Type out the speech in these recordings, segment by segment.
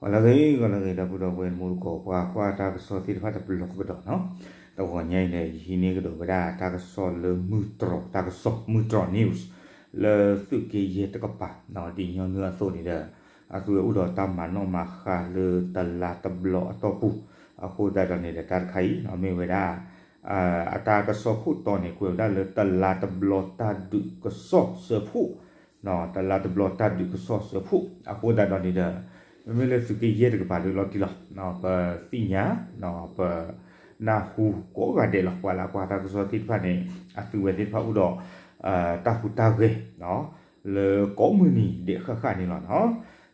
ဂီၤလၢအဂ့ၤ ဂီၤလၢအဂ့ၤ ဒီပုၢ်ဒီဝဲၢ်တံၤသကိး ပှၤကွၢ်တၢ်ကစီၣ်သ့ၣ်တဖၣ်တဘျီကဒီးနီၤ, တဂီၤညါအံၤန့ၣ် ယဟံးန့ၢ်ကဒီးဝဲဒၣ်တၢ်ကစီၣ်လၢမုၢ်တြီၤတၢ်ကစီၣ် မုၢ်တြီၤ news လၢသုးက့ယဲၢ်တကပၤ ဒ်ညီနုၢ်အသိးန့ၣ်ဒီး အသုဝဲအိၣ်ဒီးတၢ်မၤနီၣ်မၤဃါလၢတလါတဘျီအတီၢ်ပူၤ, အဃိသတးဒီးန့ၣ်ဒီး တၢ်တခါအံၤ မ့ၢ်ဝဲဒၣ် အတၢ်ကစီၣ်ခိၣ်တီန့ၣ် ကွဲးဝဲဒၣ်လၢတလါတဘျီတၢ်ဒုးကစီၣ်စၢဖှိၣ်, တလါတဘျီတၢ်ဒုးကစီၣ်စၢဖှိၣ် အဃိသတးဒီးန့ၣ်ဒီး မ့မ့ၢ်လၢသုးက့ယဲၢ်တကပၤဒုးလီၤတံၢ်လီၤ, ပသ့ၣ်ညါ ပနၢ်ဟူကိးဂၤဒဲးလီၤ, ပှၤလၢအကွၢ်တၢ်ကစီၣ်သ့ၣ်တဖၣ်န့ၣ် အသုဝဲသ့ၣ်တဖၣ်အိၣ်ဒီး တၢ်ဟူးတၢ်ဂဲၤ လၢကိးမုၢ်နံၤဒဲးဃၣ်ဃၣ်န့ၣ်လီၤနီၤ.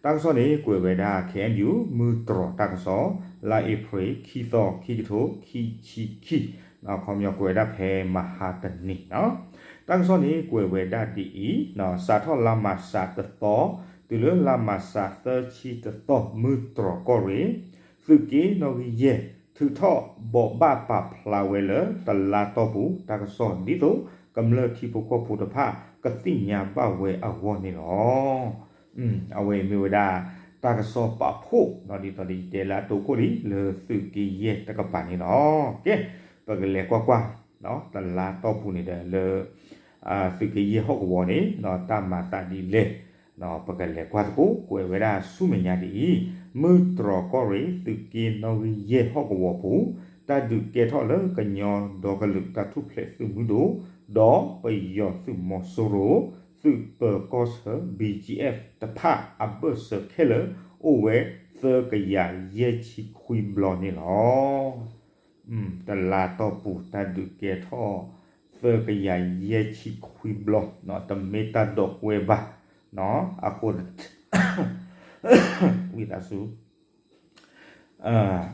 တၢ်ကစီၣ်န့ၣ် ကွဲးဝဲဒၣ် ခ့ၣ်အဲၣ်ယူၣ် မုၢ်တြီၤတၢ်ကစီၣ် လါအ့ဖြ့ၣ် ခံသီခံကထိခံဆံခံ, ခီပညီကွဲးဝဲဒၣ်ဖဲမဟါတနံၤနီၤ. တၢ်ကစီၣ်န့ၣ် ကွဲးဝဲဒၣ်ဒ်အံၤ, စးထီၣ်လါမၢ်ၡးတသီ တုၤလၢလါမၢ်ၡးသၢဆံတသီ မုၢ်တြီၤကီၢ်ရ့ၣ် သုးက့နီၣ်ဂံၢ်ယဲၢ် ထုးထီၣ်ဘိးဘၣ်ပာ်ဖျါဝဲလၢတလါတီၢ်ပူၤ တၢ်ကစီၣ်ဒ်သိး ကမျၢၢ်ထံဖိကီၢ်ဖိတဖၣ် ကသ့ၣ်ညါဘၣ်ဝဲအဂီၢ်န့ၣ်လီၤ. အဝဲအံၤမ့ၢ်ဝဲဒၣ် တၢ်ကစီၣ်ပာ်ဖှိၣ် ဒ်သိးဒီးယတဲလၢအတိခိၣ်လံ လၢသုးက့ယဲၢ်တကပၤန့ၣ်လီၤ. ကဲ ပကလဲၤကွၢ်ကွၢ် တလါတီၢ်ပူၤန့ၣ်ဒီးလၢ သုးက့ယဲၢ်ဟီၣ်ကဝီၤန့ၣ် တၢ်မၤသးဒ်လဲၣ် ပကလဲၤကွၢ်သကိး ကွဲးဝဲဒၣ်ဆူမဲာ်ညါဒ်အံၤ, မုၢ်တြီၤကီၢ်ရ့ၣ် သုးက့နီၣ်ဂံၢ်ယဲၢ်ဟီၣ်ကဝီၤပူၤ တၢ်ဒုးကဲထီၣ်လၢကညီဒီကလုာ်တၢ်ထူၣ်ဖျဲးသုးမုၢ်ဒိၣ် ဒီးပယီၤသုးမီၤစိရိၤ သုးပၢၤကီၢ်ဆၢ ဘံၣ်ကၠံၣ်အဲၣ် တဖၣ်အဘၢၣ်စၢၤခဲလၢာ် အိၣ်ဝဲသၢကယၤယဲၢ်ဆံခွံဘျီန့ၣ်လီၤ. တလါတီၢ်ပူၤ တၢ်ဒုးကဲထီၣ် သၢကယၤယဲၢ်ဆံခွံဘျီ တမ့ၢ်တၢ်ဒိးကွဲဘၣ် အဃိ ဝံသးစူၤ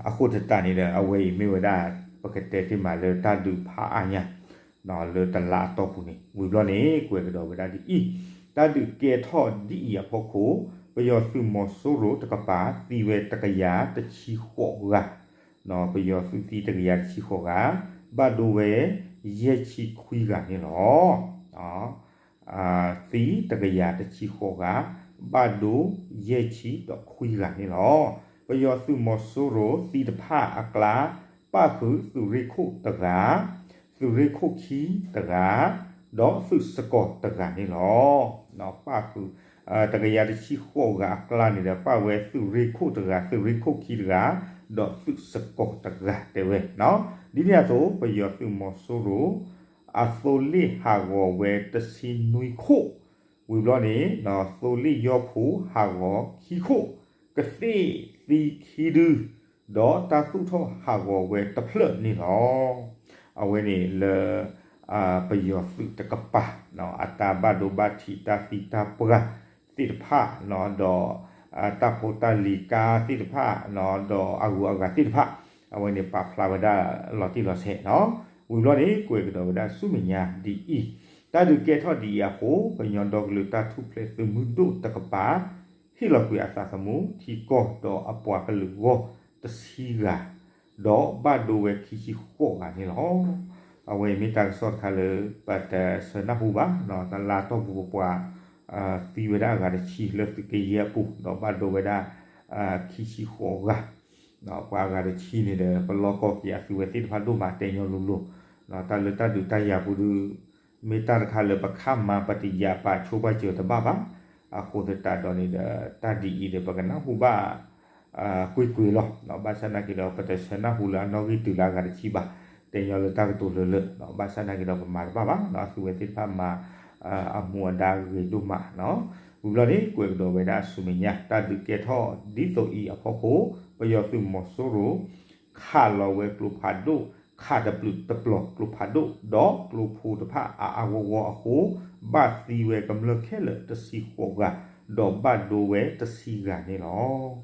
အဃိသတးန့ၣ်ဒီး အဝဲအံၤမ့ၢ်ဝဲဒၣ် ပကတဲတ့ၢ်မးလၢတၢ်ဒုးဖးအါညါ လၢတလါအတီၢ်ပူၤန့ၣ် ဝံၤဘျီန့ၣ် ကွဲးကဒီးဝဲဒၣ်ဒ်အံၤ, တၢ်ဒုးကဲထီၣ်ဒ်အံၤအဖီခိၣ် ပယီၤသုးမီၤစိရိၤတကပၤ သံဝဲတကယၤတဆံဃိးဂၤ ပယီၤသုးသံတကယၤတဆံဃိးဂၤ ဘၣ်ဒိဝဲ ယဲၢ်ဆံခွံဂၤန့ၣ်လီၤ. သံတကယၤတဆံဃိးဂၤ ဘၣ်ဒိယဲၢ်ဆံဒီးခွံဂၤန့ၣ်လီၤ. ပယီၤသုးမီၤစိရိၤသံတဖၣ်အကျါ ပၣ်ဃုာ်သုးရ့ၣ်ခိၣ်တဂၤ, သုးရ့ၣ်ခိၣ်ခံတဂၤ, ဒီးသုးစကီၤတဂၤန့ၣ်လီၤ. ပၣ်ဃုာ် တကယၤတဆံဃိးဂၤအကျါန့ၣ်ဒီး ပၣ်ဝဲသုးရ့ၣ်ခိၣ်တဂၤ, သုးရ့ၣ်ခိၣ်ခံတဂၤ, ဒီးသုးစကီၤတဂၤတဲဝဲ. ဒ်န့ၣ်အသိး ပယီၤသုးမီၤစိရိၤ အသိလ့ၣ်ဟးဂီၤဝဲတဆံနွံခိၣ်, ဝံၤဘျီန့ၣ် သိလ့ၣ်ယီၢ်ဖိဟးဂီၤခံခိၣ်, ကသ့ၣ်သံခံဒု, ဒီးတၢ်သူၣ်ထီၣ်ဟးဂီၤဝဲတဖျၢၣ်န့ၣ်လီၤ. အဝဲန့ၣ်လၢ ပယီၤသုးတကပၤ အတၢ်ဘၣ်ဒိဘၣ်ထံးတၢ်သံတၢ်ပှၢ်သ့ၣ်တဖၣ် ဒီး တၢ်ဖိတၢ်လံၤကါသ့ၣ်တဖၣ် ဒီးအဂုၤအဂၤသ့ၣ်တဖၣ် အဝဲန့ၣ်ပာ်ဖျါဝဲဒၣ်လီၤတံၢ်လီၤဆဲးနီၤ. ဝံၤဘျီန့ၣ် ကွဲးကဒီးဝဲဒၣ်ဆူမဲာ်ညါဒ်အံၤ, တၢ်ဒုးကဲထီၣ်ဒ်အံၤအဃိ ကညီဒီကလုာ်တၢ်ထူၣ်ဖျဲးသုးမုၢ်ဒိၣ်တကပၤ ဟ့ၣ်လီၤကွံာ်အသးသမူထံကီၢ်ဒီးအပှၤကလုာ်ဂီၢ်တဆံဂၤ ဒီးဘၣ်ဒိဝဲခံဆံဃိးဂၤန့ၣ်လီၤ. အဝဲအံၤမ့ၢ်တၢ်ကစီၣ်တခါလၢ ပတဆၢနၢ်ဟူဘၣ် တလါတီၢ်ပူၤပပှၤ သံဝဲဒၣ်အဂၤတဆံလၢသုးက့ယဲၢ်အပူၤ ဒီးဘၣ်ဒိဝဲဒၣ် ခံဆံဃိးဂၤ ပှၤအဂၤတဆံန့ၣ်ဒီး ပလီၢ်ကီၢ်က့ၤအသုဝဲသ့ၣ်တဖၣ်ဒိၣ်မး တဲညီလိၤလိၤ တၢ်လၢတၢ်ဒုးတၢ်ယၤပူၤဒုး မ့ၢ်တၢ်တခါလၢပခါမၤပတယာ်ပာ်ဆိပာ်စၢၤတဘၣ်ဘၣ်. အဃိသတးဒီးန့ၣ်ဒီး တၢ်ဒ်အံၤဒီး ပကနၢ်ဟူဘၣ် ကွ့ၢ်ကွ့ၢ်လီၤ. ဘၣ်ဆၣ်နာ်က့ၤဒီး ပတဆၢနၢ်ဟူလၢအနီၣ်ဂံၢ်တုၤလၢအဂၤတဆံဘၣ်. တဲညီလၢတၢ်ကတိၤလၢလၢ ဘၣ်ဆၣ်နာ်က့ၤဒီး ပမၤတဘၣ်ဘၣ် အသုဝဲသ့ၣ်တဖၣ်မၤ အမူအဒါဂ့ၤဒိၣ်မးနီၤ. ဝံၤဘျီန့ၣ် ကွဲးကဒီးဝဲဒၣ်ဆူမဲာ်ညါ တၢ်ဒုးကဲထီၣ်ဒ်သိးအံၤအဖီခိၣ် ပယီၤသုးမီၤစိရိၤ ခးလီၤဝဲကျိဖးဒိၣ် ခးတပျုာ်တပျီၤကျိဖးဒိၣ် ဒီးကျိဖိတဖၣ်အါအါဂီၢ်ဂီၢ်အဃိ ဘၣ်သံဝဲကမျၢၢ်ခဲလၢာ်တဆံဃိးဂၤ ဒီးဘၣ်ဒိဝဲတဆံဂၤန့ၣ်လီၤ.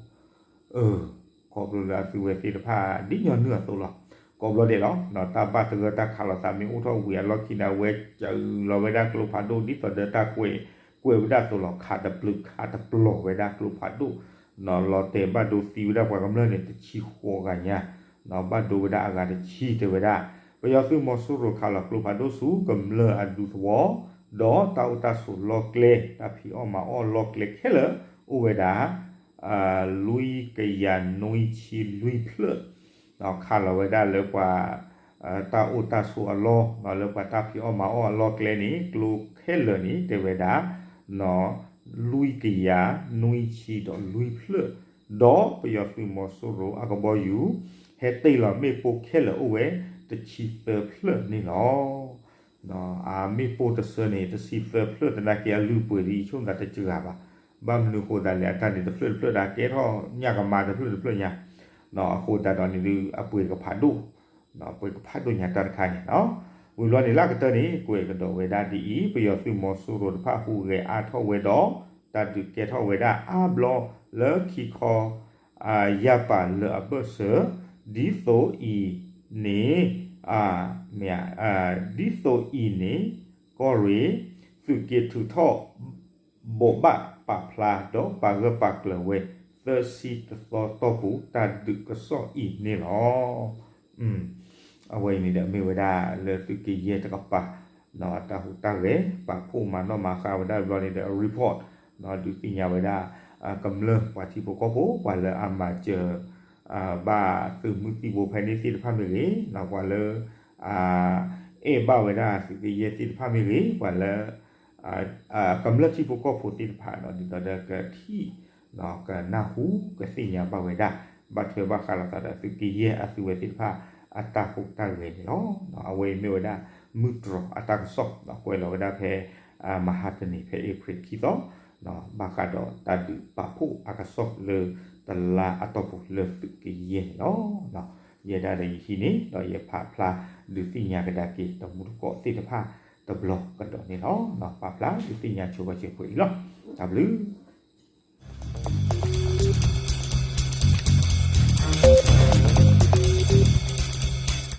ခီဖျိလၢအသုဝဲသ့ၣ်တဖၣ် ဒ်ညီနုၢ်အသိးလီၤ. ကိးဘျီဒဲးလီၤ တၢ်ဘၣ်သဂၢၢ်တၢ်ခးလိာ်သးမ့ၢ်အိၣ်ထီၣ်ဝံၤအလီၢ်ခံန့ၣ် အဝဲစၢလီၤဝဲဒၣ်ကျိဖးဒိၣ်ဒ်သိးဒီးတၢ်ကွဲး ကွဲးဝဲဒၣ်အသိးလီၤ. ခးတပျုာ်ခးတပျီၤဝဲဒၣ်ကျိဖးဒိၣ် လီၤတဲာ်ဘၣ်ဒိသံဝဲဒၣ်ပှၤကမျၢၢ်န့ၣ် တဆံဃိးဂၤညါ ဘၣ်ဒိဝဲဒၣ်အဂၤတဆံတဲဝဲဒၣ် ပယီၤသုးမီၤစိရိၤခးလီၤကျိဖးဒိၣ်ဆူကမျၢၢ်အဒူသဝီ ဒီးတၢ်အိၣ်တၢ်ဆိးလီၢ်ကျဲ တၢ်ဖံးအီၣ်မၤအီၣ်လီၢ်ကျဲခဲလၢာ် အိၣ်ဝဲဒၣ် လွံၢ်ကယၤနွံဆံလွံၢ်ဖျၢၣ်, ခးလီၤဝဲဒၣ်လၢပှၤ တၢ်အိၣ်တၢ်ဆိးအလီၢ်, လၢပှၤတၢ်ဖံးအီၣ်မၤအီၣ်အလီၢ်ကျဲန့ၣ် ကျိခဲလၢာ်န့ၣ် တဲဝဲဒၣ် လွံၢ်ကယၤနွံဆံဒီးလွံၢ်ဖျၢၣ်, ဒီးပယီၤသုးမီၤစိရိၤအကဘီယူၤ ဟဲတ့ၢ်လီၤမ့ၣ်ပိၢ်ခဲလၢာ်အိၣ်ဝဲ တဆံသၢဖျၢၣ်န့ၣ်လီၤ. အမ့ၣ်ပိၢ်တဆၢန့ၣ် တဆံသၢဖျၢၣ်သနာ်က့အလုၢ်အပှ့ၤဒ်အံၤဆိကမိၣ်သးတစှၤဘၣ်. ဘၣ်မနုၤအဃိသတးလဲၣ် အတၢ်န့ၣ်တဖျၢၣ်တဖျၢၣ်ဒၣ်ကဲထီၣ်ညၣ်ကမါတဖျၢၣ်တဖျၢၣ်ညါ, အဃိသတးဒီးန့ၣ်ဒုး အပှ့ၤကဖးဒိၣ်, ပှ့ၤကဖးဒိၣ်ညါတၢ်တခါန့ၣ်လီၤ. ဝံၤဘျီန့ၣ်လၢအကတၢၢ်န့ၣ် ကွဲးကဒီးဝဲဒၣ်ဒ်အံၤ, ပယီၤသုးမီၤစိရိၤတဖၣ်ဟူးဂဲၤအါထီၣ်ဝဲဒီး တၢ်ဒုးကဲထီၣ်ဝဲဒၣ်အါဘျီလၢခံခီ ယၢ်ပာ်လၢအဘၢၣ်စၢၤ, ဒ်သိးအံၤန့ၣ်, မ့ၢ်, ဒ်သိးအံၤန့ၣ် ကီၢ်ရ့ၣ် သုးက့ထုးထီၣ် ဘိးဘၣ်ပာ်ဖျါဒီးပာ်ဂၢၢ်ပာ်ကျၢၤဝဲ သၢဆံတသီတီၢ်ပူၤ တၢ်ဒုးကစီၣ်အံၤန့ၣ်လီၤ. အဝဲအံၤန့ၣ်ဒီးမ့ၢ်ဝဲဒၣ်လၢသုးက့ယဲၢ်တကပၤ တၢ်ဟူးတၢ်ဂဲၤ ပာ်ဖှိၣ်မၤနီၣ်မၤဃါဝဲဒၣ်ဘျီန့ၣ်ဒီး report ဒုးသ့ၣ်ညါဝဲဒၣ် ကမျၢၢ်ပှၤထံဖိကီၢ်ဖိ ပှၤလၢအမၤစၢၤ ဘၣ်သုးမုၢ်သံၣ်ဘိဖဲန့ၣ်သ့ၣ်တဖၣ်မ့ၢ်ဂ့ၤ, ပှၤလၢ အဲၣ်ဘၣ်ဝဲဒၣ်သုးက့ယဲၢ်သ့ၣ်တဖၣ်မ့ၢ်ဂ့ၤ, ပှၤလၢ ကမျၢၢ်ထံဖိကီၢ်ဖိသ့ၣ်တဖၣ်ဒီး ဒ်သိးဒီးကထံၣ် ကနၢ်ဟူကသ့ၣ်ညါဘၣ်ဝဲဒၣ် ဘၣ်ထွဲဘၣ်ဃးလိာ်သးဒီးသုးက့ယဲၢ်အသုးဝဲသ့ၣ်တဖၣ် အတၢ်ဟူးတၢ်ဂဲၤန့ၣ်လီၤ. အဝဲအံၤမ့ၢ်ဝဲဒၣ် မုၢ်တြီၤအတၢ်ကစီၣ် ကွဲးလီၤဝဲဒၣ်ဖဲ မဟါတနံၤဖဲအ့ဖြ့ၣ်ခံသီ ဘၣ်ဃးဒီးတၢ်ဒုးပာ်ဖှိၣ်အကစီၣ်လၢတလါအတီၢ်ပူၤလၢသုးက့ယဲၢ်န့ၣ်လီၤ. ယဲဒၣ်ဒီးယဟံးန့ၢ် ဒီးယဖးဖျါဒုးသ့ၣ်ညါကဒါက့ၤတမူတကိးသ့ၣ်တဖၣ်တဘျီကဒီးန့ၣ်လီၤ. ပာ်ဖျါဒုးသ့ၣ်ညါဆိပာ်စၢၤပှဲၤအံၤလီၤ. တၢ်ဘျုး